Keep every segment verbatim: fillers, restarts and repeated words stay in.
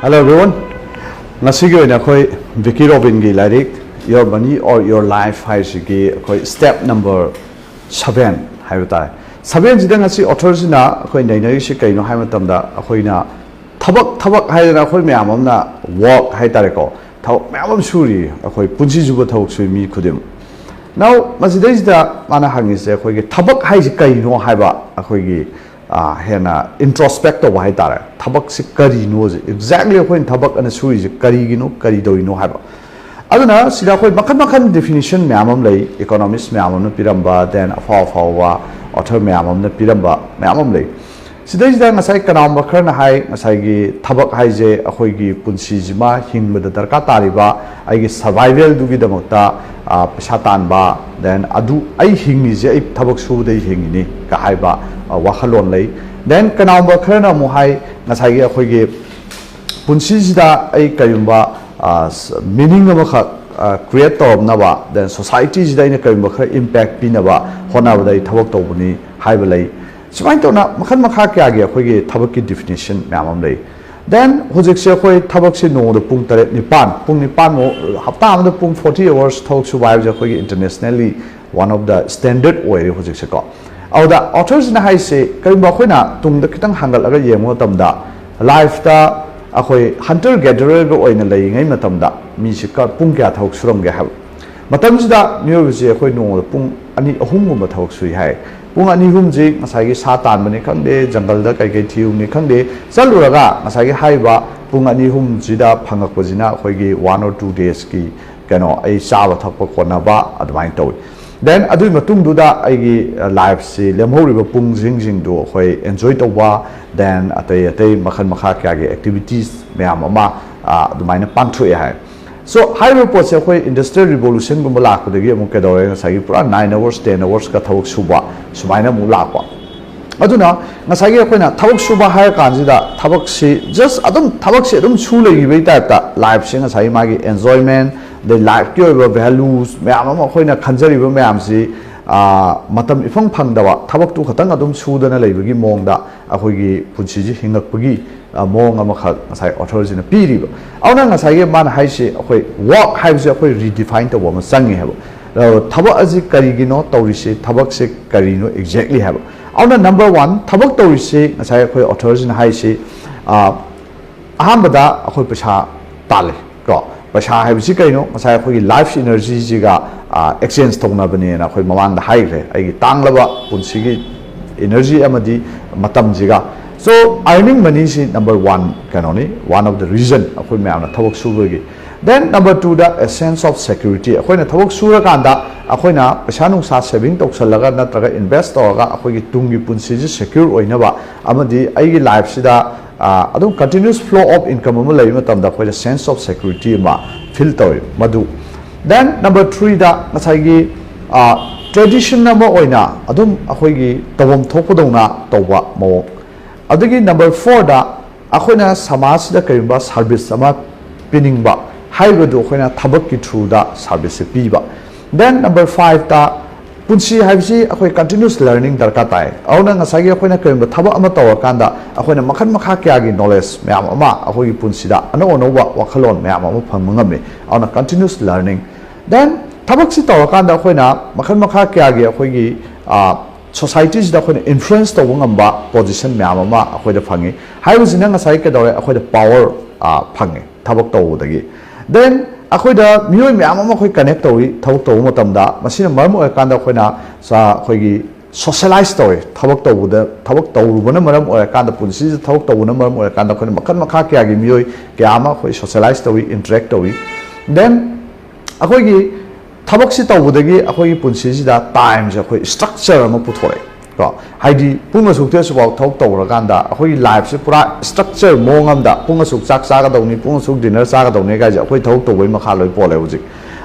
Hello everyone. ꯉꯁꯤꯒꯤ ꯑꯣꯏꯅ ꯑꯩꯈꯣꯏ ꯕꯤꯀꯤ ꯔꯣꯕꯤꯟꯒꯤ ꯂꯥꯏꯔꯤꯛ Your Money or Your Life ꯍꯥꯏꯁꯤꯒꯤ ꯑꯩꯈꯣꯏ step number seven ꯍꯥꯏꯕ ꯇꯥꯔꯦ꯫ Sevenꯁꯤꯗ ꯉꯁꯤ authorꯁꯤꯅ ꯑꯩꯈꯣꯏ ꯅꯩꯅꯔꯤꯁꯤ ꯀꯩꯅꯣ ꯍꯥꯏꯕ ꯃꯇꯝꯗ, ꯑꯩꯈꯣꯏꯅ ꯊꯕꯛ ꯊꯕꯛ ꯍꯥꯏꯗꯅ ꯑꯩꯈꯣꯏ ꯃꯌꯥꯝ ꯑꯃꯅ work ꯍꯥꯏ ꯇꯥꯔꯦꯀꯣ, ꯊꯕꯛ ꯃꯌꯥꯝ ꯑꯃ ꯁꯨꯔꯤ꯫ ꯑꯩꯈꯣꯏ ꯄꯨꯟꯁꯤ ꯆꯨꯞꯄ ꯊꯕꯛ ꯁꯨꯏ ꯃꯤ ꯈꯨꯗꯤꯡꯃꯛ꯫ Now ꯃꯁꯤꯗꯩꯁꯤꯗ ꯃꯥꯅ ꯍꯪꯉꯤꯁꯦ ꯑꯩꯈꯣꯏꯒꯤ ꯊꯕꯛ ꯍꯥꯏꯁꯤ ꯀꯩꯅꯣ ꯍꯥꯏꯕ, ꯑꯩꯈꯣꯏꯒꯤ ꯑꯥ, ꯍꯦꯟꯅ introspect ꯇꯧꯕ ꯍꯥꯏꯇꯥꯔꯦ꯫ ꯊꯕꯛꯁꯤ ꯀꯔꯤꯅꯣꯁꯦ, exactly ꯑꯩꯈꯣꯏꯅ ꯊꯕꯛ ꯑꯅ ꯁꯨꯔꯤꯁꯦ ꯀꯔꯤꯒꯤꯅꯣ, ꯀꯔꯤ ꯇꯧꯔꯤꯅꯣ ꯍꯥꯏꯕ꯫ ꯑꯗꯨꯅ ꯁꯤꯗ ꯑꯩꯈꯣꯏ ꯃꯈꯜ ꯃꯈꯜ definition ꯃꯌꯥꯝ ꯑꯃ ꯂꯩ, economist ꯃꯌꯥꯝ ꯑꯃꯅ ꯄꯤꯔꯝꯕ, then ꯑꯐꯥꯎ ꯑꯐꯥꯎꯕ author ꯃꯌꯥꯝ ꯑꯃꯅ ꯄꯤꯔꯝꯕ ꯃꯌꯥꯝ ꯑꯃ ꯂꯩ꯫ ꯁꯤꯗꯩꯁꯤꯗ ꯉꯁꯥꯏ ꯀꯅꯥꯒꯨꯝꯕ ꯈꯔꯅ ꯍꯥꯏ, ꯉꯁꯥꯏꯒꯤ ꯊꯕꯛ ꯍꯥꯏꯁꯦ ꯑꯩꯈꯣꯏꯒꯤ ꯄꯨꯟꯁꯤꯁꯤꯃ ꯍꯤꯡꯕꯗ ꯗꯔꯀꯥꯔ ꯇꯥꯔꯤꯕ ꯑꯩꯒꯤ survivalꯗꯨꯒꯤꯗꯃꯛꯇ, ꯑ, ꯄꯩꯁꯥ ꯇꯥꯟꯕ, then ꯑꯗꯨ ꯑꯩ ꯍꯤꯡꯉꯤꯁꯦ ꯑꯩ ꯊꯕꯛ ꯁꯨꯕꯗ ꯑꯩ ꯍꯤꯡꯉꯤꯅꯤ ꯀ ꯍꯥꯏꯕ, ꯑ, ꯋꯥꯈꯜꯂꯣꯟ ꯂꯩ꯫ Then ꯀꯅꯥꯒꯨꯝꯕ ꯈꯔꯅ ꯑꯃꯨꯛ ꯍꯥꯏ, ꯉꯁꯥꯏꯒꯤ ꯑꯩꯈꯣꯏꯒꯤ ꯄꯨꯟꯁꯤꯁꯤꯗ ꯑꯩ ꯀꯔꯤꯒꯨꯝꯕ, ꯑ, ꯁ-, meaning ꯑꯃꯈꯛ, ꯑ, create ꯇꯧꯔꯝꯅꯕ, then societyꯁꯤꯗ ꯑꯩꯅ ꯀꯔꯤꯒꯨꯝꯕ ꯈꯔ impact ꯄꯤꯅꯕ ꯍꯣꯠꯅꯕꯗ ꯑꯩ ꯊꯕꯛ ꯇꯧꯕꯅꯤ ꯍꯥꯏꯕ ꯂꯩ꯫ ꯁꯨꯃꯥꯏꯅ ꯇꯧꯅ ꯃꯈꯜ ꯃꯈꯥ ꯀꯌꯥꯒꯤ ꯑꯩꯈꯣꯏꯒꯤ ꯊꯕꯛꯀꯤ definition ꯃꯌꯥꯝ ꯑꯃ ꯂꯩ꯫ Then ꯍꯧꯖꯤꯛꯁꯦ ꯑꯩꯈꯣꯏ ꯊꯕꯛꯁꯦ ꯅꯣꯡꯃꯗ ꯄꯨꯡ ꯇꯔꯦꯠ ꯅꯤꯄꯥꯟ, ꯄꯨꯡ ꯅꯤꯄꯥꯟꯃꯨꯛ, ꯍꯞꯇꯥ ꯑꯃꯗ ꯄꯨꯡ forty hours ꯊꯕꯛ ꯁꯨꯕ ꯍꯥꯏꯕꯁꯦ ꯑꯩꯈꯣꯏꯒꯤ internationally one of the standard ꯑꯣꯏꯔꯦ ꯍꯧꯖꯤꯛꯁꯦꯀꯣ꯫ ꯑꯗꯨꯗ authorꯁꯤꯅ ꯍꯥꯏꯁꯦ, ꯀꯔꯤꯒꯨꯝꯕ ꯑꯩꯈꯣꯏꯅ ꯇꯨꯡꯗ ꯈꯤꯇꯪ ꯍꯥꯡꯒꯠꯂꯒ ꯌꯦꯡꯕ ꯃꯇꯝꯗ, lifeꯇ ꯑꯩꯈꯣꯏ hunter gathererꯒ ꯑꯣꯏꯅ ꯂꯩꯔꯤꯉꯩ ꯃꯇꯝꯗ ꯃꯤꯁꯤ ꯀ-, ꯄꯨꯡ ꯀꯌꯥ ꯊꯕꯛ ꯁꯨꯔꯝꯒꯦ ꯍꯥꯏꯕ꯫ ꯃꯇꯝꯁꯤꯗ ꯃꯤꯑꯣꯏꯕꯁꯤ ꯑꯩꯈꯣꯏ ꯅꯣꯡꯃꯗ ꯄꯨꯡ ꯑꯅꯤ ꯑꯍꯨꯝꯒꯨꯝꯕ ꯊꯕꯛ ꯁꯨꯏ ꯍꯥꯏ꯫ ꯄꯨꯡ ꯑꯅꯤ ꯑꯍꯨꯝꯁꯤ ꯉꯁꯥꯏꯒꯤ ꯁꯥ ꯇꯥꯟꯕꯅꯤ ꯈꯪꯗꯦ, ꯖꯪꯒꯜꯗ ꯀꯩꯀꯩ ꯊꯤꯔꯨꯕꯅꯤ ꯈꯪꯗꯦ, ꯆꯠꯂꯨꯔꯒ ꯉꯁꯥꯏꯒꯤ ꯍꯥꯏꯔꯤꯕ ꯄꯨꯡ ꯑꯅꯤ ꯑꯍꯨꯝꯁꯤꯗ ꯐꯪꯉꯛꯄꯁꯤꯅ ꯑꯩꯈꯣꯏꯒꯤ one or two daysꯀꯤ ꯀꯩꯅꯣ, ꯑꯩ ꯆꯥꯕ ꯊꯛꯄ ꯀꯣꯟꯅꯕ ꯑꯗꯨꯃꯥꯏꯅ ꯇꯧꯏ꯫ Then ꯑꯗꯨꯒꯤ ꯃꯇꯨꯡꯗꯨꯗ ꯑꯩꯒꯤ, ꯑ, lifeꯁꯤ, ꯂꯦꯝꯍꯧꯔꯤꯕ ꯄꯨꯡꯁꯤꯡꯁꯤꯡꯗꯨ ꯑꯩꯈꯣꯏ enjoy ꯇꯧꯕ, then ꯑꯇꯩ ꯑꯇꯩ ꯃꯈꯜ ꯃꯈꯥ ꯀꯌꯥꯒꯤ activities ꯃꯌꯥꯝ ꯑꯃ, ꯑ, ꯑꯗꯨꯃꯥꯏꯅ ꯄꯥꯡꯊꯣꯛꯑꯦ ꯍꯥꯏ꯫ So ꯍꯥꯏꯔꯤꯕ ꯄꯣꯠꯁꯦ ꯑꯩꯈꯣꯏ industrial revolutionꯒꯨꯝꯕ ꯂꯥꯛꯄꯗꯒꯤ ꯑꯃꯨꯛ ꯀꯩꯗꯧꯔꯦ, ꯉꯁꯥꯏꯒꯤ ꯄꯨꯔꯥ nine hours, ten hoursꯀ ꯊꯕꯛ ꯁꯨꯕ ꯁꯨꯃꯥꯏꯅ ꯑꯃꯨꯛ ꯂꯥꯛꯄ꯫ ꯑꯗꯨꯅ ꯉꯁꯥꯏꯒꯤ ꯑꯩꯈꯣꯏꯅ ꯊꯕꯛ ꯁꯨꯕ ꯍꯥꯏꯔ ꯀꯥꯟꯁꯤꯗ ꯊꯕꯛꯁꯤ just ꯑꯗꯨꯝ, ꯊꯕꯛꯁꯤ ꯑꯗꯨꯝ ꯁꯨ ꯂꯩꯈꯤꯕꯒꯤ typeꯇ lifeꯁꯦ ꯉꯁꯥꯏꯒꯤ ꯃꯥꯒꯤ enjoyment, ꯑꯗꯩ lifeꯀꯤ ꯑꯣꯏꯕ values ꯃꯌꯥꯝ ꯑꯃ ꯑꯩꯈꯣꯏꯅ ꯈꯟꯖꯔꯤꯕ ꯃꯌꯥꯝꯁꯤ, ꯑꯥ, ꯃꯇꯝ ꯏꯐꯪ ꯐꯪꯗꯕ, ꯊꯕꯛꯇꯨ ꯈꯛꯇꯪ ꯑꯗꯨꯝ ꯁꯨꯗꯅ ꯂꯩꯕꯒꯤ ꯃꯑꯣꯡꯗ ꯑꯩꯈꯣꯏꯒꯤ ꯄꯨꯟꯁꯤꯁꯤ ꯍꯤꯡꯉꯛꯄꯒꯤ ꯑ, ꯃꯑꯣꯡ ꯑꯃꯈꯛ ꯉꯁꯥꯏ ꯑꯣꯊꯔꯁꯤꯅ ꯄꯤꯔꯤꯕ꯫ ꯑꯗꯨꯅ ꯉꯁꯥꯏꯒꯤ ꯃꯥꯅ ꯍꯥꯏꯁꯤ, ꯑꯩꯈꯣꯏ ꯋꯥꯔꯛ ꯍꯥꯏꯕꯁꯤ ꯑꯩꯈꯣꯏ ꯔꯤꯗꯤꯐꯥꯏꯟ ꯇꯧꯕ ꯑꯃ ꯆꯪꯉꯤ ꯍꯥꯏꯕ꯫ ꯑ, ꯊꯕꯛ ꯑꯁꯤ ꯀꯔꯤꯒꯤꯅꯣ ꯇꯧꯔꯤꯁꯤ, ꯊꯕꯛꯁꯦ ꯀꯔꯤꯅꯣ ꯑꯦꯛꯖꯦꯛꯂꯤ ꯍꯥꯏꯕ꯫ ꯑꯗꯨꯅ ꯅꯝꯕꯔ ꯋꯥꯟ, ꯊꯕꯛ ꯇꯧꯔꯤꯁꯤ ꯉꯁꯥꯏ ꯑꯩꯈꯣꯏ ꯑꯣꯊꯔꯁꯤꯅ ꯍꯥꯏꯁꯤ, ꯑ, ꯑꯍꯥꯟꯕꯗ ꯑꯩꯈꯣꯏ ꯄꯩꯁꯥ ꯇꯥꯜꯂꯤ ꯀꯣ꯫ ꯄꯩꯁꯥ ꯍꯥꯏꯕꯁꯤ ꯀꯩꯅꯣ? ꯉꯁꯥꯏ ꯑꯩꯈꯣꯏꯒꯤ ꯂꯥꯏꯐ ꯏꯅꯔꯖꯤꯁꯤꯒ ꯑꯦꯛꯁꯆꯦꯟꯖ ꯇꯧꯅꯕꯅꯦꯅ ꯑꯩꯈꯣꯏ ꯃꯃꯥꯡꯗ ꯍꯥꯏꯈ꯭ꯔꯦ, ꯑꯩꯒꯤ ꯇꯥꯡꯂꯕ ꯄꯨꯟꯁꯤꯒꯤ ꯏꯅꯔꯖꯤ ꯑꯃꯗꯤ ꯃꯇꯝꯁꯤꯒ꯫ So, earning money ꯁꯤ ꯅꯝꯕꯔ ꯋꯥꯟ ꯀꯩꯅꯣꯅꯤ, one of the reason ꯑꯩꯈꯣꯏ ꯃꯌꯥꯝꯅ ꯊꯕꯛ ꯁꯨꯕꯒꯤ꯫ Then number two the, a sense of security, ꯑꯩꯈꯣꯏꯅ ꯊꯕꯛ ꯁꯨꯔꯀꯥꯟꯗ ꯑꯩꯈꯣꯏꯅ ꯄꯩꯁꯥ ꯅꯨꯡꯁꯥ ꯁꯦꯚꯤꯡ ꯇꯧꯁꯜꯂꯒ ꯅꯠꯇ꯭ꯔꯒ ꯏꯟꯚꯦꯁ ꯇꯧꯔꯒ ꯑꯩꯈꯣꯏꯒꯤ ꯇꯨꯡꯒꯤ ꯄꯨꯟꯁꯤꯁꯤ ꯁꯦꯀ꯭ꯌꯨꯔ ꯑꯣꯏꯅꯕ ꯑꯃꯗꯤ ꯑꯩꯒꯤ ꯂꯥꯏꯐꯁꯤꯗ, ꯑ, ꯑꯗꯨꯝ continuous flow of income ꯑꯃ ꯂꯩꯕ ꯃꯇꯝꯗ ꯑꯩꯈꯣꯏꯗ sense of security ꯑꯃ ꯐꯤꯜ ꯇꯧꯋꯤ ꯃꯗꯨ꯫ Then number three ꯗ ꯉꯁꯥꯏꯒꯤ, ꯑ, ꯇ꯭ꯔꯦꯗꯤꯁꯟ ꯑꯃ ꯑꯣꯏꯅ ꯑꯗꯨꯝ ꯑꯩꯈꯣꯏꯒꯤ ꯇꯧꯐꯝ ꯊꯣꯛꯄꯗꯧꯅ ꯇꯧꯕ ꯃꯑꯣꯡ꯫ ꯑꯗꯒꯤ ꯅꯝꯕꯔ ꯐꯣꯔꯗ ꯑꯩꯈꯣꯏꯅ ꯁꯃꯥꯖꯁꯤꯗ ꯀꯔꯤꯒꯨꯝꯕ ꯁꯥꯔꯚꯤꯁ ꯑꯃ ꯄꯤꯅꯤꯡꯕ ꯍꯥꯏꯕꯗꯨ ꯑꯩꯈꯣꯏꯅ ꯊꯕꯛꯀꯤ ꯊ꯭ꯔꯨꯗ ꯁꯥꯔꯚꯤꯁꯁꯦ ꯄꯤꯕ꯫ Then number five ꯇ ꯄꯨꯟꯁꯤ ꯍꯥꯏꯕꯁꯤ ꯑꯩꯈꯣꯏ continuous learning ꯗꯔꯀꯥꯔ ꯇꯥꯏ꯫ ꯑꯗꯨꯅ ꯉꯁꯥꯏꯒꯤ ꯑꯩꯈꯣꯏꯅ ꯀꯔꯤꯒꯨꯝꯕ ꯊꯕꯛ ꯑꯃ ꯇꯧꯔꯀꯥꯟꯗ ꯑꯩꯈꯣꯏꯅ ꯃꯈꯜ ꯃꯈꯥ ꯀꯌꯥꯒꯤ ꯅꯣꯂꯦꯖ ꯃꯌꯥꯝ ꯑꯃ, ꯑꯩꯈꯣꯏꯒꯤ ꯄꯨꯟꯁꯤꯗ ꯑꯅꯧ ꯑꯅꯧꯕ ꯋꯥꯈꯜꯂꯣꯟ ꯃꯌꯥꯝ ꯑꯃ ꯐꯪꯕ ꯉꯝꯃꯤ꯫ ꯑꯗꯨꯅ continuous learning꯫ Then ꯊꯕꯛꯁꯤ ꯇꯧꯔꯀꯥꯟꯗ ꯑꯩꯈꯣꯏꯅ ꯃꯈꯜ ꯃꯈꯥ ꯀꯌꯥꯒꯤ ꯑꯩꯈꯣꯏꯒꯤ, ꯑ, ꯁꯣꯁꯥꯏꯇꯤꯁꯤꯗ ꯑꯩꯈꯣꯏꯅ ꯏꯟꯐ꯭ꯂꯨꯌꯦꯟꯁ ꯇꯧꯕ ꯉꯝꯕ ꯄꯣꯖꯤꯁꯟ ꯃꯌꯥꯝ ꯑꯃ ꯑꯩꯈꯣꯏꯗ ꯐꯪꯉꯤ꯫ ꯍꯥꯏꯕꯁꯤꯅ ꯉꯁꯥꯏ ꯀꯩꯗꯧꯔꯦ? ꯑꯩꯈꯣꯏꯗ ꯄꯥꯋꯔ, ꯑ, ꯐꯪꯉꯦ ꯊꯕꯛ ꯇꯧꯕꯗꯒꯤ꯫ Then ꯑꯩꯈꯣꯏꯗ ꯃꯤꯑꯣꯏ ꯃꯌꯥꯝ ꯑꯃ ꯑꯩꯈꯣꯏ ꯀꯅꯦꯛ ꯇꯧꯏ ꯊꯕꯛ ꯇꯧꯕ ꯃꯇꯝꯗ꯫ ꯃꯁꯤꯅ ꯃꯔꯝ ꯑꯣꯏꯔꯀꯥꯟꯗ ꯑꯩꯈꯣꯏꯅ ꯁ-, ꯑꯩꯈꯣꯏꯒꯤ ꯁꯣꯁꯦꯂꯥꯏꯁ ꯇꯧꯋꯦ꯫ ꯊꯕꯛ ꯇꯧꯕꯗ, ꯊꯕꯛ ꯇꯧꯔꯨꯕꯅ ꯃꯔꯝ ꯑꯣꯏꯔꯀꯥꯟꯗ, ꯄꯨꯟꯁꯤꯁꯤꯗ ꯊꯕꯛ ꯇꯧꯕꯅ ꯃꯔꯝ ꯑꯣꯏꯔꯀꯥꯟꯗ ꯑꯩꯈꯣꯏꯅ ꯃꯈꯜ ꯃꯈꯥ ꯀꯌꯥꯒꯤ ꯃꯤꯑꯣꯏ ꯀꯌꯥ ꯑꯃ ꯑꯩꯈꯣꯏ ꯁꯣꯁꯦꯂꯥꯏꯁ ꯇꯧꯏ, ꯏꯟꯇꯔꯦꯛ ꯇꯧꯏ꯫ Then ꯑꯩꯈꯣꯏꯒꯤ ꯊꯕꯛꯁꯤ ꯇꯧꯕꯗꯒꯤ ꯑꯩꯈꯣꯏꯒꯤ ꯄꯨꯟꯁꯤꯁꯤꯗ ꯇꯥꯏꯝꯁꯦ ꯑꯩꯈꯣꯏ ꯁ꯭ꯇ꯭ꯔꯛꯆꯔ ꯑꯃ ꯄꯨꯊꯣꯔꯛꯑꯦ ꯀꯣ꯫ ꯍꯥꯏꯗꯤ ꯄꯨꯡ ꯑꯁꯨꯛꯇꯤ ꯑꯁꯨꯛꯐꯥꯎ ꯊꯕꯛ ꯇꯧꯔꯀꯥꯟꯗ ꯑꯩꯈꯣꯏꯒꯤ ꯂꯥꯏꯐꯁꯦ ꯄꯨꯔꯥ ꯁ꯭ꯇ꯭ꯔꯛꯆꯔ ꯃꯑꯣꯡ ꯑꯃꯗ ꯄꯨꯡ ꯑꯁꯨꯛ ꯆꯥꯛ ꯆꯥꯒꯗꯧꯅꯤ, ꯄꯨꯡ ꯑꯁꯨꯛ ꯗꯤꯅꯔ ꯆꯥꯒꯗꯧꯅꯤ ꯀꯥꯏꯁꯦ ꯑꯩꯈꯣꯏ ꯊꯕꯛ ꯇꯧꯕꯒꯤ ꯃꯈꯥ ꯂꯣꯏ ꯄꯣꯜꯂꯦ ꯍꯧꯖꯤꯛ꯫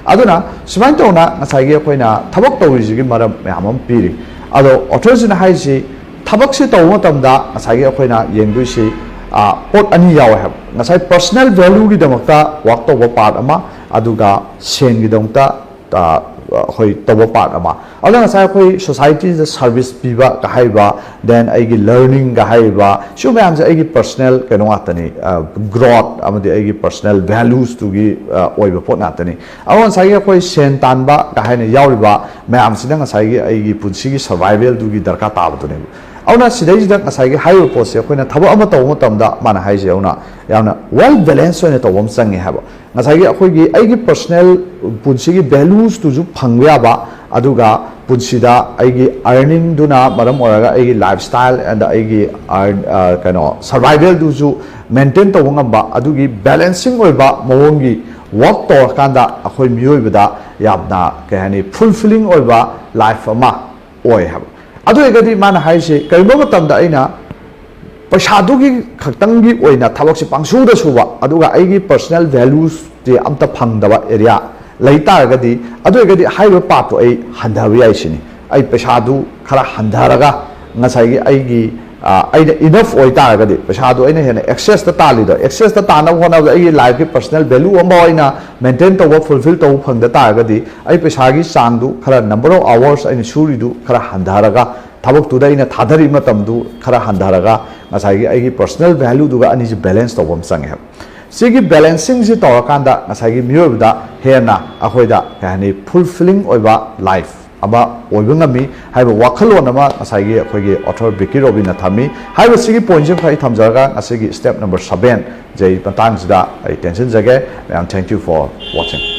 ꯑꯗꯨꯅ ꯁꯨꯃꯥꯏꯅ ꯇꯧꯅ ꯉꯁꯥꯏꯒꯤ ꯑꯩꯈꯣꯏꯅ ꯊꯕꯛ ꯇꯧꯔꯤꯁꯤꯒꯤ ꯃꯔꯝ ꯃꯌꯥꯝ ꯑꯃ ꯄꯤꯔꯤ꯫ ꯑꯗꯣ ꯑꯣꯊꯔꯁꯤꯅ ꯍꯥꯏꯔꯤꯁꯤ ꯊꯕꯛꯁꯤ ꯇꯧꯕ ꯃꯇꯝꯗ ꯉꯁꯥꯏꯒꯤ ꯑꯩꯈꯣꯏꯅ ꯌꯦꯡꯗꯣꯏꯁꯤ, ꯑ, ꯄꯣꯠ ꯑꯅꯤ ꯌꯥꯎꯋꯦ ꯍꯥꯏꯕ꯫ ꯉꯁꯥꯏ ꯄꯔꯁꯅꯦꯜ ꯚꯦꯂꯨꯒꯤꯗꯃꯛꯇ ꯋꯥꯛ ꯇꯧꯕ ꯄꯥꯔꯠ ꯑꯃ, ꯑꯗꯨꯒ ꯁꯦꯟꯒꯤꯗꯃꯛꯇ, ꯑ, ꯑꯩꯈꯣꯏ ꯇꯧꯕ ꯄꯥꯔꯠ ꯑꯃ꯫ ꯑꯗꯨꯅ ꯉꯁꯥꯏ ꯑꯩꯈꯣꯏ ꯁꯣꯁꯥꯏꯇꯤꯗ ꯁꯥꯔꯚꯤꯁ ꯄꯤꯕ ꯀ ꯍꯥꯏꯔꯤꯕ, ꯗꯦꯟ ꯑꯩꯒꯤ ꯂꯔꯅꯤꯡꯒ ꯍꯥꯏꯔꯤꯕ, ꯁꯤ ꯃꯌꯥꯝꯁꯦ ꯑꯩꯒꯤ ꯄꯔꯁꯅꯦꯜ ꯀꯩꯅꯣ ꯉꯥꯛꯇꯅꯤ, ꯒ꯭ꯔꯣꯠ ꯑꯃꯗꯤ ꯑꯩꯒꯤ ꯄꯔꯁꯅꯦꯜ ꯚꯦꯂꯨꯁꯇꯨꯒꯤ ꯑꯣꯏꯕ ꯄꯣꯠ ꯉꯥꯛꯇꯅꯤ꯫ ꯑꯗꯨꯒ ꯉꯁꯥꯏꯒꯤ ꯑꯩꯈꯣꯏ ꯁꯦꯟ ꯇꯥꯟꯕ ꯀ ꯍꯥꯏꯅ ꯌꯥꯎꯔꯤꯕ ꯃꯌꯥꯝꯁꯤꯅ ꯉꯁꯥꯏꯒꯤ ꯑꯩꯒꯤ ꯄꯨꯟꯁꯤꯒꯤ ꯁꯔꯚꯥꯏꯚꯦꯜꯗꯨꯒꯤ ꯗꯔꯀꯥꯔ ꯇꯥꯕꯗꯨꯅꯦꯕ꯫ ꯑꯗꯨꯅ ꯁꯤꯗꯩꯁꯤꯗ ꯉꯁꯥꯏꯒꯤ ꯍꯥꯏꯔꯤꯕ ꯄꯣꯠꯁꯦ ꯑꯩꯈꯣꯏꯅ ꯊꯕꯛ ꯑꯃ ꯇꯧꯕ ꯃꯇꯝꯗ ꯃꯥꯅ ꯍꯥꯏꯁꯦ ꯑꯗꯨꯅ ꯌꯥꯝꯅ ꯋꯦꯜ ꯕꯦꯂꯦꯟꯁ ꯑꯣꯏꯅ ꯇꯧꯕ ꯑꯃ ꯆꯪꯉꯦ ꯍꯥꯏꯕ꯫ ꯉꯁꯥꯏꯒꯤ ꯑꯩꯈꯣꯏꯒꯤ ꯑꯩꯒꯤ ꯄꯔꯁꯅꯦꯜ ꯄꯨꯟꯁꯤꯒꯤ ꯚꯦꯂꯨꯁꯇꯨꯁꯨ ꯐꯪꯕ ꯌꯥꯕ, ꯑꯗꯨꯒ ꯄꯨꯟꯁꯤꯗ ꯑꯩꯒꯤ ꯑꯔꯅꯤꯡꯗꯨꯅ ꯃꯔꯝ ꯑꯣꯏꯔꯒ ꯑꯩꯒꯤ ꯂꯥꯏꯐ ꯁ꯭ꯇꯥꯏꯜ ꯑꯦꯟ ꯑꯩꯒꯤ earn- ꯑ, ꯀꯩꯅꯣ ꯁꯔꯚꯥꯏꯚꯦꯜꯗꯨꯁꯨ ꯃꯦꯟꯇꯦꯟ ꯇꯧꯕ ꯉꯝꯕ, ꯑꯗꯨꯒꯤ ꯕꯦꯂꯦꯟꯁꯤꯡ ꯑꯣꯏꯕ ꯃꯑꯣꯡꯒꯤ ꯋꯥꯛ ꯇꯧꯔꯀꯥꯟꯗ ꯑꯩꯈꯣꯏ ꯃꯤꯑꯣꯏꯕꯗ ꯌꯥꯝꯅ ꯀꯩ ꯍꯥꯏꯅꯤ, ꯐꯨꯜꯐꯤꯂꯤꯡ ꯑꯣꯏꯕ ꯂꯥꯏꯐ ꯑꯃ ꯑꯣꯏ ꯍꯥꯏꯕ꯫ ꯑꯗꯨ ꯑꯣꯏꯔꯒꯗꯤ ꯃꯥꯅ ꯍꯥꯏꯔꯤꯁꯦ ꯀꯔꯤꯒꯨꯝꯕ ꯃꯇꯝꯗ ꯑꯩꯅ ꯄꯩꯁꯥꯗꯨꯒꯤ ꯈꯛꯇꯪꯒꯤ ꯑꯣꯏꯅ ꯊꯕꯛꯁꯦ ꯄꯪꯁꯨꯗ ꯁꯨꯕ, ꯑꯗꯨꯒ ꯑꯩꯒꯤ ꯄꯔꯁꯅꯦꯜ ꯚꯦꯂꯨꯁꯇꯤ ꯑꯝꯇ ꯐꯪꯗꯕ ꯑꯦꯔꯤꯌꯥ ꯂꯩ ꯇꯥꯔꯒꯗꯤ, ꯑꯗꯨ ꯑꯣꯏꯔꯒꯗꯤ ꯍꯥꯏꯔꯤꯕ ꯄꯥꯞꯇꯣ ꯑꯩ ꯍꯟꯊꯕ ꯌꯥꯏ ꯁꯤꯅꯤ꯫ ꯑꯩ ꯄꯩꯁꯥꯗꯨ ꯈꯔ ꯍꯟꯊꯔꯒ ꯉꯁꯥꯏꯒꯤ ꯑꯩꯒꯤ, ꯑ, ꯑꯩꯅ ꯏꯅꯐ ꯑꯣꯏ ꯇꯥꯔꯒꯗꯤ, ꯄꯩꯁꯥꯗꯣ ꯑꯩꯅ ꯍꯦꯟꯅ ꯑꯦꯛꯁꯦꯁꯇ ꯇꯥꯜꯂꯤꯗꯣ, ꯑꯦꯛꯁꯦꯁꯇ ꯇꯥꯟꯅꯕ ꯍꯣꯠꯅꯕꯗ ꯑꯩꯒꯤ ꯂꯥꯏꯐꯀꯤ ꯄꯔꯁꯅꯦꯜ ꯚꯦꯂꯨ ꯑꯃꯐꯥꯎ ꯑꯩꯅ ꯃꯦꯟꯇꯦꯟ ꯇꯧꯕ, ꯐꯨꯜꯐꯤꯜ ꯇꯧꯕ ꯐꯪꯗ ꯇꯥꯔꯒꯗꯤ, ꯑꯩ ꯄꯩꯁꯥꯒꯤ ꯆꯥꯡꯗꯨ ꯈꯔ, ꯅꯝꯕꯔ ꯑꯣꯐ ꯑꯋꯥꯔꯁ ꯑꯩꯅ ꯁꯨꯔꯤꯗꯨ ꯈꯔ ꯍꯟꯊꯔꯒ, ꯊꯕꯛꯇꯨꯗ ꯑꯩꯅ ꯊꯥꯗꯔꯤꯕ ꯃꯇꯝꯗꯨ ꯈꯔ ꯍꯟꯊꯔꯒ, ꯉꯁꯥꯏꯒꯤ ꯑꯩꯒꯤ ꯄꯔꯁꯅꯦꯜ ꯚꯦꯂꯨꯗꯨꯒ ꯑꯅꯤꯁꯤ ꯕꯦꯂꯦꯟꯁ ꯇꯧꯕ ꯑꯃ ꯆꯪꯉꯦ ꯍꯥꯏꯕ꯫ ꯁꯤꯒꯤ ꯕꯦꯂꯦꯟꯁꯤꯡꯁꯤ ꯇꯧꯔꯀꯥꯟꯗ ꯉꯁꯥꯏꯒꯤ ꯃꯤꯑꯣꯏꯕꯗ ꯍꯦꯟꯅ ꯑꯩꯈꯣꯏꯗ ꯀꯩ ꯍꯥꯏꯅꯤ, ꯐꯨꯜꯐꯤꯂꯤꯡ ꯑꯣꯏꯕ ꯂꯥꯏꯐ ꯑꯃ ꯑꯣꯏꯕ ꯉꯝꯃꯤ ꯍꯥꯏꯕ ꯋꯥꯈꯜꯂꯣꯟ ꯑꯃ ꯉꯁꯥꯏꯒꯤ ꯑꯩꯈꯣꯏꯒꯤ ꯑꯣꯊꯔ ꯕꯤꯀꯤ ꯔꯣꯕꯤꯟꯅ ꯊꯝꯃꯤ꯫ ꯍꯥꯏꯔꯤꯕ ꯁꯤꯒꯤ ꯄꯣꯏꯟꯠꯁꯤꯃ ꯈꯛ ꯑꯩ ꯊꯝꯖꯔꯒ ꯉꯁꯤꯒꯤ ꯁ꯭ꯇꯦꯞ ꯅꯝꯕꯔ ꯁꯕꯦꯟꯁꯦ ꯑꯩ ꯃꯇꯥꯡꯁꯤꯗ ꯑꯩ ꯇꯦꯟꯁꯤꯟꯖꯒꯦ꯫ ꯃꯌꯥꯝ, thank you for watching꯫